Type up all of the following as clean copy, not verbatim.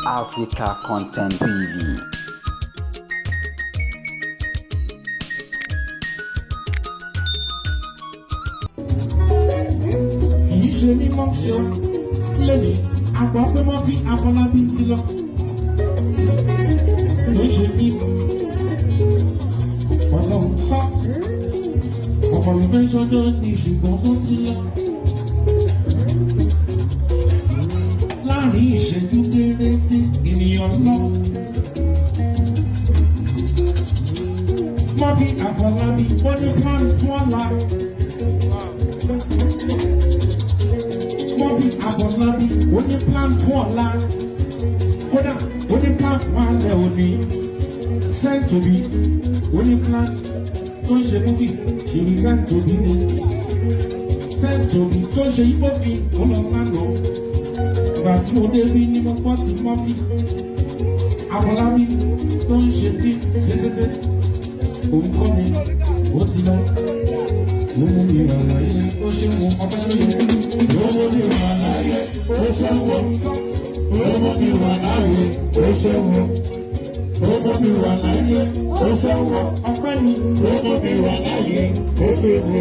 Africa Content TV. Kì í ṣe mímọ́ ṣe wá lónìí àgbọ̀ pé Murphy Àfọlábí ti lọ. Kì í ṣe mímọ́ Ọlọ́run sọ́ọ̀sì ọ̀pọ̀ ló fẹ́ ṣọjọ́ ní, ṣùgbọ́n tó ti lọ. Láàrin ìṣẹ́jú péréte, ènìyàn lọ. Murphy Àfọlábí, ó ní plan fún ọ̀la. Murphy Àfọlábí, ó ní plan fún ọ̀la. Kódà, ó ní plan fún alẹ́ òní. Sẹ́ńtòbí, ó ní plan tó ń ṣe movie, ṣèlú Sẹ́ńtòbí ni. Sẹ́ńtòbí tó ń ṣe yípo fi ó lọ lánàá. Ìgbà tí mo dé bí ní mo gbọ́ ti Murphy Àfọlábí tó ń ṣe bí ṣeṣeṣe. Òun kọ́ ni ó ti lọ. Ó mú mi wà láyé, ó ṣe wo ọpẹ́ lóye. Ó mú mi wà láyé, ó ṣe wò. Ó mú mi wà láyé, ó ṣe wò. Ó mú mi wà láyé, ó ṣe wò. Ọpẹ́ ni. Ó mú mi wà láyé, ó ṣe wò.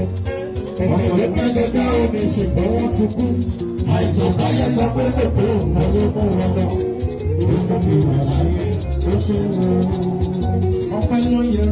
Ọ̀pọ̀ ló fẹ́ ṣẹjọ́ omi, ṣùgbọ́n wọ́n ti kú. Àìsàn táyé sọ pé kò tó nǹkan ló mú wọn lọ. Ó mú mi wà láyé, ó ṣe wò. Ọpẹ́ lóye.